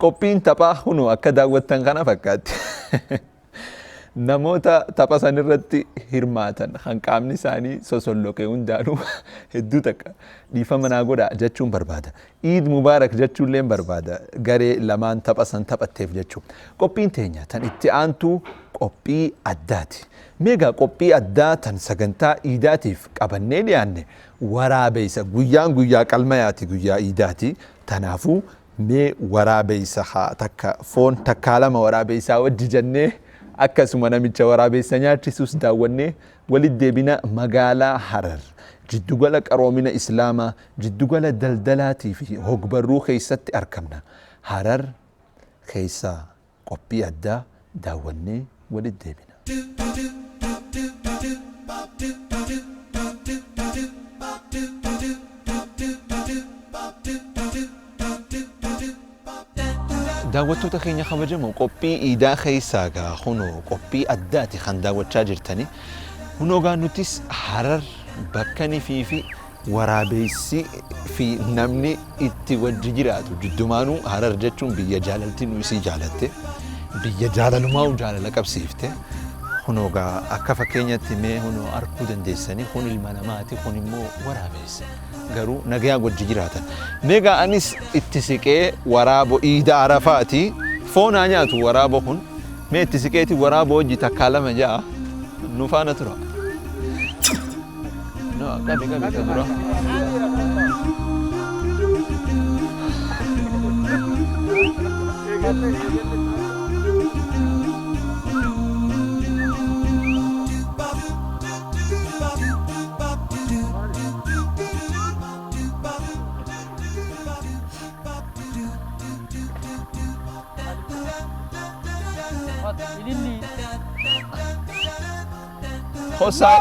Qophiin taphaa kunoo akka daawwattan kana fakkaatti. Namoota tapha san irratti hirmaatan kan qaamni isaanii sosolloqe hundaanuu hedduu takka dhiifama naa godhaa jechuun barbaada. Iid Mubaarak jechuulleen barbaada garee lamaan tapha san taphatteef jechuu. Qophiin teenya tan itti aantu qophii addaati. Mee egaa qophii addaa tan sagantaa iidaatiif qabannee dhiyaanne waraabeessa guyyaan guyyaa qalmayaati guyyaa iidaati. Tanaafuu mee waraabeessa haa takka foon takkaa lama waraabeessaa wajji jennee akkasuma namicha waraabeessa nyaachisus daawwannee walitti deebina magaalaa Harar jiddugala qaroomina Islaamaa jiddugala daldalaatii fi hogbarruu keessatti argamna. Harar keessaa qophii addaa daawwannee walitti deebina. Daawwattoota keenya kabajamoo qophii iidaa keessaa gaa kunoo qophii addaati kan daawwachaa jirtani. Kunoo gaa nutis Harar bakka nifii fi waraabeessi fi namni itti wajji jiraatu jiddumaanuu Harar jechuun biyya jaalalti nu isii jaalatte biyya jaalalumaa'u jaalala qabsiifte. Kunoo gaa akka fakkeenyatti mee kunoo arkuu dandeessanii kun ilma namaati kun immoo waraabeessa. Garuu nagayaan wajji jiraatan. Mee gaa anis itti siqee waraabo iida arafaati foon haa nyaatu waraabo kun mee itti siqeeti waraabo wajji takkaa lama ja'a nu faana tura. No, qabi qabi ka dura. Hosaa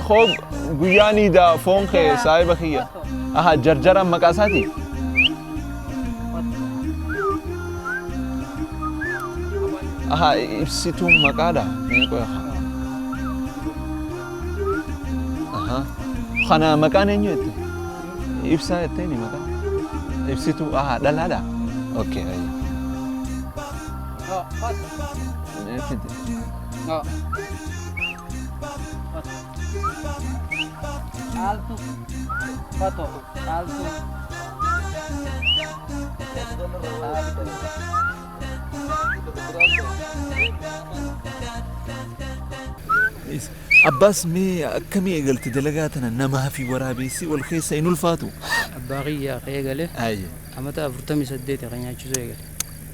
koo guyyaan iidaa foon kee saahiba kiyya. Aha jarjaraan maqaa isaati. Aha ibsituun maqaadha. Mee qoya. Aha. Kana maqaan eenyu jette? Ibsaa jetteeni maqaan? Ibsituu aha dhalaadha? Okay. Ayya. Mee fidi. Caaltu. Foto. Caaltu. Abbaas mee akkamii eegalte dalagaa tana namaa fi waraabessi wal keessa hin ulfaatu? Abbaa kiyyaa ka eegale Ayye. amata 48 ka nyaachisuu eegale.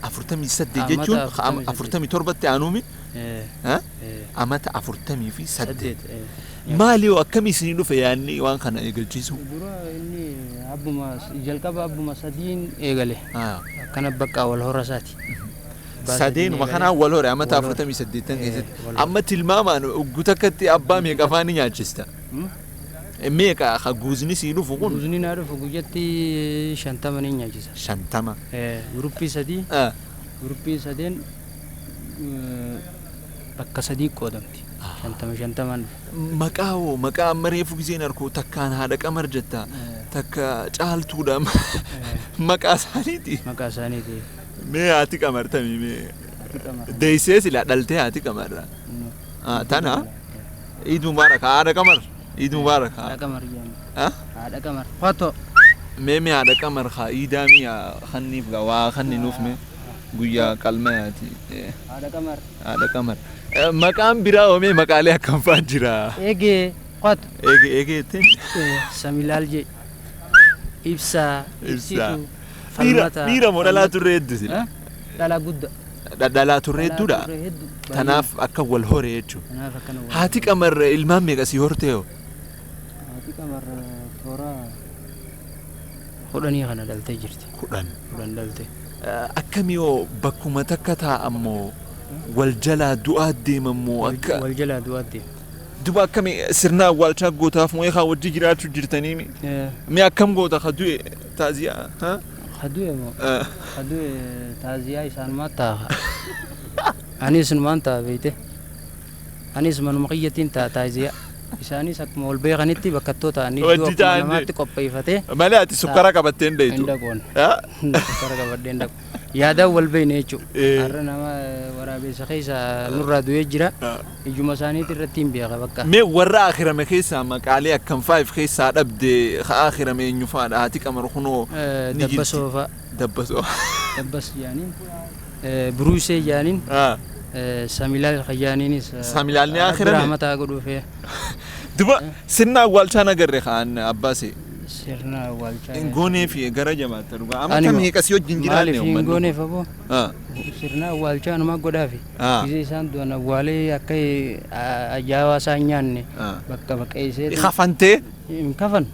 48 Amata jechuun 48. 47tti aanuumi Eh, ha? eh, Amata 48. Saddeet. Eh. Maali hoo akkamii isinii dhufe yaadni waan kana eegalchiisuu? Dura inni abbuma jalqaba abbuma sadiin eegale. Ah. Akkana bakka wal hora isaati. Abbaa sadiin Sadeenuma eegale. kanaan wal hore amata Wal hore. 48 Eh, keessatti. wal hore. Amma tilmaamaan guutakkatti abbaa meeqa afaan ni nyaachista? Hmm? Meeqa ka guuzni sii dhufu kun? Guuzni naa dhufu guyyatti 50 ni nyaachisa. 50. Eh, Guruppii sadii Ah. guruppii sadeen eh, bakka sadii qoodamti. 50 50n dhufa. Maqaa hoo maqaa amma reefu giseen arkoo takkaan haadha qamar jetta takka caaltuudha maqaa isaaniiti. Maqaa isaaniiti. Mee haati qamar tamii mee Haati qamar. deessee silaa dhaltee haati qamarra. No. Ah, tana Iid Mubaarak haadha qamar Iid Mubaarak. Haadha qamar jedhama. Ah? Haadha qamar. Foto. Mee mee haadha qamar haa iidaa mi'a kanniif gaa waa kanni nuuf mee guyyaa qalmayaati. Eh, Haadha qamar. Haadha qamar. Eh, Maqaan biraa hoo mee maqaalee akkam fa'aa jira? Eegee. Foto. Eegee eegee jetteen? Samilaal jee. Ibsaa. Ibsaa. Ibsituu. Dhiira Falmata. dhiira moo dhalaa turre hedduu sila? Eh? Dhalaa guddaa. Dhalaa turre hedduudha. Dhalaa turre hedduu. Tanaaf akka wal hore jechuudha. Kanaaf akkana wal Haati qamar ilmaan meeqa si hortee hoo? Haati qamar toora 10 kana dhaltee jirti. 10. 10 dhalte. Akkamii hoo bakkuma takka taa'ammoo wal jalaa du'aa deemammoo akka Wal jalaa du'aa deema. Duba akkamii sirna awwaalchaa gootaaf moo eekaa wajji jiraachuu jirtanii mi? Eh, Mee akkam goota ka du'e taaziyaa? Ha? Ka du'e moo? Eh. Ka du'e taaziyaa isaanumaa taa'a. Anis numaan ta'a beeyte. Anis manuma kiyyattiin ta'a taaziyaa. Isaanis akkuma wal beekanitti bakkattoo ta'anii Wajji iddoo akkuma ta'anii. namaatti qopheeffatee Malee ati sukkara qabattee hin hin dheeytu. dhaqoon. Sukkara qabadhee hin dhaqu. Yaadaan wal beekne jechuudha. Eh. Har'a nama waraabeessa keessa nurraa du'ee jira. Ijuma isaaniitti irratti hin beeka bakka. Mee warra akhirame keessaa maqaalee akkam faayif keessaa dhabde ka akhirame eenyu faadha haati qamar kunoo ni jirti. Dabbasoo fa'a. Dabbasoo. Dabbas jaaniin. Buruusee jaaniin. Samilaal Khayyaaniinis. Samilaal ni akhirame? Rahmataa godhuufee. Duba sirna awwaalchaa nagarre kaan abbaase. Sirna awwaalchaa. Hin goonee fi gara jabaatta dhugaa. Amma Ani tam hiiqasii wajjin jiraanne Maaliif hin uummanni. gooneef aboo? Sirna awwaalchaa numa godhaafi. Gisee isaan du'an awwaalee akka ajaa'ibaa isaan nyaanne bakka baqeessee Kafantee. hin kafan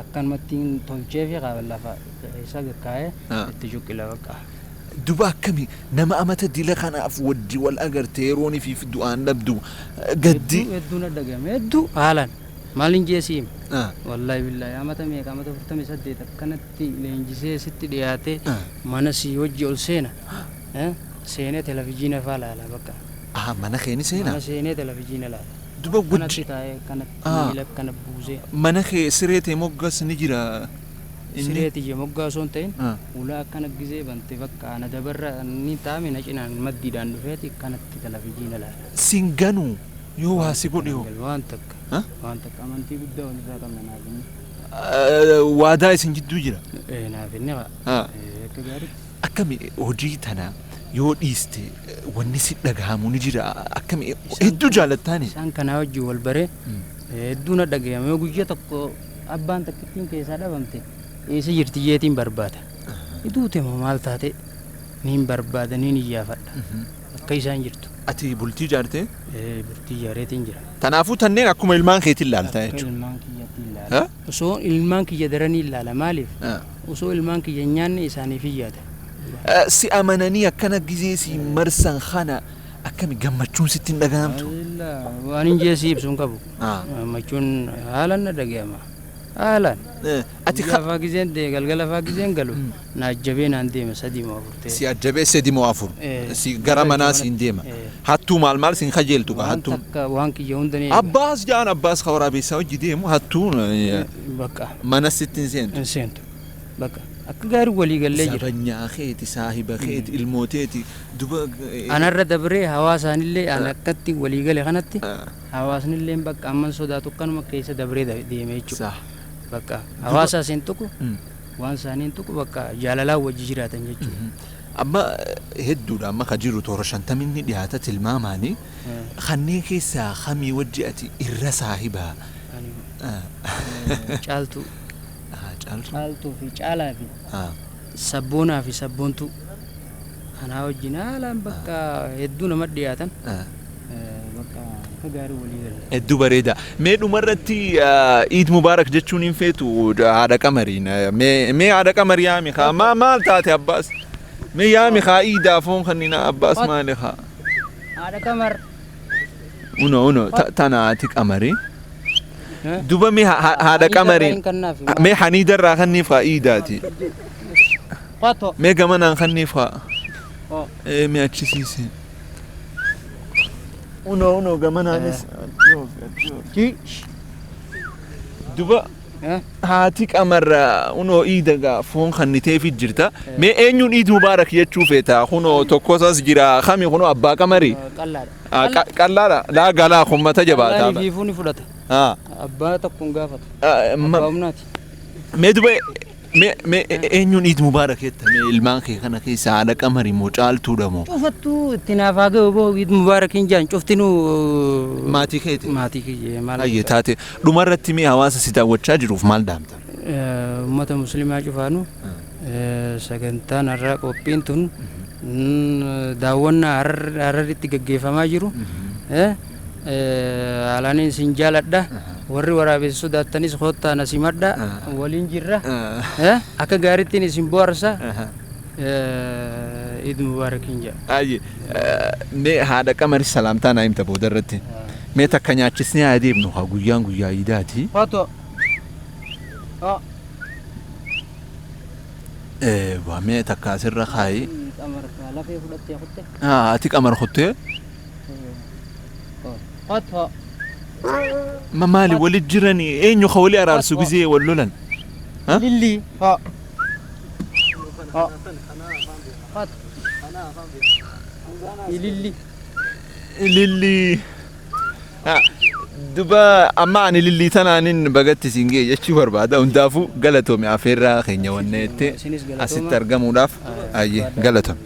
akkanumatti hin tolchee fi lafa keessa gakkaa'ee itti cuqqila bakka. Duba akkami nama amata dila kanaaf wajji wal agarte yeroonii fi du'aan dhabdu gaddi. Hedduu hedduu na dhagahame hedduu haalaan maaliin jeesii hima. Wallaahi billaahi amata meeqa amata 48 akkanatti leenjisee sitti dhiyaatee mana sii wajji ol seena. Seenee televizyiina faa laala bakka. Mana kee ni seenaa? Mana seenee televizyiina laala. Duba wajji. Kanatti taa'ee kanatti miila akkana buusee. Mana kee siree tee moggas ni jira. Siree tiyya moggaa osoo hin ta'in ulaa akkana gizee bante bakka ana dabarra ni taa'ame na cinaan maddiidhaan dhufeeti akkanatti televizyiina laala. Sin ganuu yoo waa si godhe hoo? Waan takka. Waan takka amantii guddaa walirraa qabna naaf inni. Waadaa isin jidduu jira? Naaf inni haa. Akka gaariitti. Akkami hojii tana yoo dhiiste wanni si dhagahamu ni jira akkami hedduu jaalattaani? Isaan kanaa wajjin wal baree hedduu na dhagahame yoo guyyaa tokko abbaan takkittiin keessaa dhabamte eessa jirti jeetiin barbaada. Duute moo maal taate niin barbaada niin iyyaafadha. Akka isaan jirtu. Ati bultii ijaartee? Bultii ijaareetiin jira. Kanaafuu tanneen akkuma ilmaan keetiin ilaalta Akka jechuudha. ilmaan kiyyaatti ilaala. Osoo ilmaan kiyya daranii ilaala maaliif? Osoo ilmaan kiyya hin nyaanne isaaniif hin yaada. Si amananii akkana gizee si marsan kana akkami gammachuun sitti hin dhaga'amtu? Waan hin jee si ibsu hin qabu. Gammachuun haalaan na dhaga'ama. Haalaan. Ati Guyyaa faa gizeen galgala faa gizeen galu na ajjabee naan deema sadii moo afur ta'e. Si ajjabee sadii moo afur? Si gara manaa siin deema. Hattuu maal maal siin kajeeltu kaa hattuu. Waan takka waan kiyya hunda ni eega. Abbaas jaan abbaas ka waraabeessaa hojii deemu hattuun. Bakka. Mana sitti hin seentu. Hin seentu. Bakka. Akka gaarii walii gallee jira. Zabanyaa keeti saahiba keeti ilmooteeti duba. Anarra dabree hawaasaanillee an akkatti walii gale kanatti hawaasnillee bakka amman sodaatu akkanuma keessa dabree deeme jechuudha. Bakka hawaasa isin tuqu waan isaaniin tuqu bakka jaalalaan wajji jiraatan jechuudha. Amma hedduudha amma ka jiru toora shantaminni ni dhiyaata tilmaamaani. Kanneen keessaa kamii wajji ati irra saahibaa? Caaltuu. Caaltuu. Caaltuu fi caalaa fi sabboonaa fi sabboontuu kanaa wajjin haalaan bakka hedduu nama dhiyaatan. Bakka akka gaarii walii galle. Hedduu bareeda. Mee dhumarratti Iid Mubaarak jechuun hin feetu haadha qamariin. Mee haadha qamar yaami kaa maal taate abbaas? Mee yaami kaa iidaa foon kannina abbaas maali kaa? Haadha qamar. Uno uno tana haati qamarii. Duba mee haadha qamariin. Mee haniidarraa kanniif kaa iidaati. Mee gamanaan kanniif kaa. Mee achisiise. Uno uno gamanaanis. Duba haati qamarra unoo iida gaa foon kanniteefi jirta. Mee eenyuun iid mubaarak jechuu feeta? Kunoo tokkosas jira. Kami kunoo abbaa qamarii? Qallaadha. Qallaadha. Laa galaa kun mata jabaataa. Qallaan fiifuu ni fudhata. Abbaa tokko hin gaafatu. Abbaa humnaati. Mee duba mee eenyuun iid mubaarak jetta? Mee ilmaan kee kana keessa haadha qamarii moo caaltuudha moo? Cufattuu itti naaf haa ga'u boo iid mubaarak hin jaan cuftinuu. Maatii keeti? Maatii kiyya maal. Hayyee taate dhumarratti mee hawaasa si daawwachaa jiruuf maal dhaamta? Uummata musliimaa cufaanu sagantaan har'aa qophiin tun daawwannaa Hararitti gaggeeffamaa jiru. Haalaanin isin jaaladha. Warri waraabessa sodaattanis koottaa na simadha. Waliin jirra. Akka gaarittiin isin bohaarsa. Iid Mubaarakiin jedha. Ayye. Mee haadha qamari salaamtaa naa himta booda irratti. Mee takka nyaachisnee haa deemnu haa guyyaan guyyaa iidaati. Foto. Waa mee takka asirra kaayi. Qamar lafee fudhattee kutte. Ati qamar kuttee? Foto. Ma maali wali jirani eenyu ka wali araarsu gizee wal lolan? Ha? Lilli. Haa. Haa. Faat. Ililli. Ililli. Ha, Duba amma ani ilillii tanaanin bagatti siin ga'e jechuu barbaada. Hundaafuu galatoomi afeerraa keenya wanneetti Isinis galatooma. Asitti argamuudhaaf. Ayyee, galatoomi.